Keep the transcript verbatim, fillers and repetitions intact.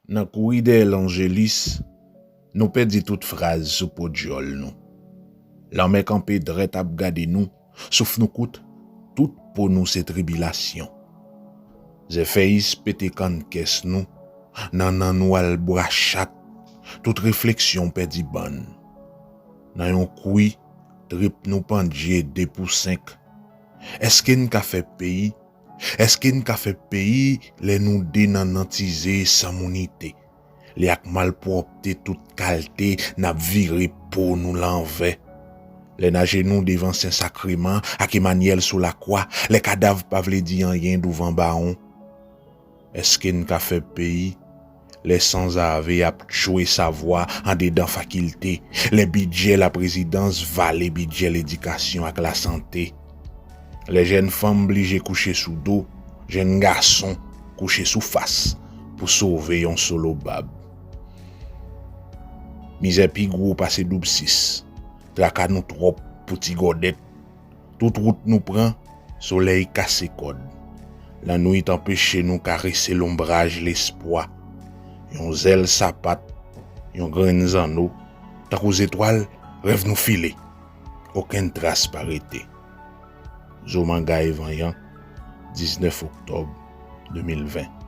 Nan kouri dèyè Lanjelis, nou pèdi tout fraz sou po dyòl nou. Lanmè kanpe drèt ap gade nou, souf nou kout, tout po nou se tribilasyon. Zèfèyis pete kann kès nou, nannan nou al bwa chat, tout refleksyon pèdi bann. Nan yon kwi, trip nou pandje de pou senk. Èske n ka fè peyi? Èske n ka fè peyi lè nou de nannantize san mounite? Lè ak malpwòpte tout kalte n ap vire po nou lanvè. Lè n ajenou devan Sen Sakreman ak Emanyèl sou lakwa, lè kadav pa vle di anyen douvan bawon. Èske n ka fè peyi lè sanzave ap tchwe savwa andedan fakilte, lè bidjè laprezidans vale bidjè ledikasyon ak lasante? Lè jèn fanm blije kouche sou do, jèn gason kouche sou fas pou sove yon solo bab. Mizè pi gwo pase doub sis, traka nou twòp pou ti gòdèt. Tout wout nou pran, solèy kase kòd. Lannwit anpeche nou karese lonbraj lespwa. Yon zèl sapat, yon grenn zanno, tankou zetwal, rèv nou file. Okenn tras pa rete. Zomanga Evanyan, diznèf oktòb de mil ven.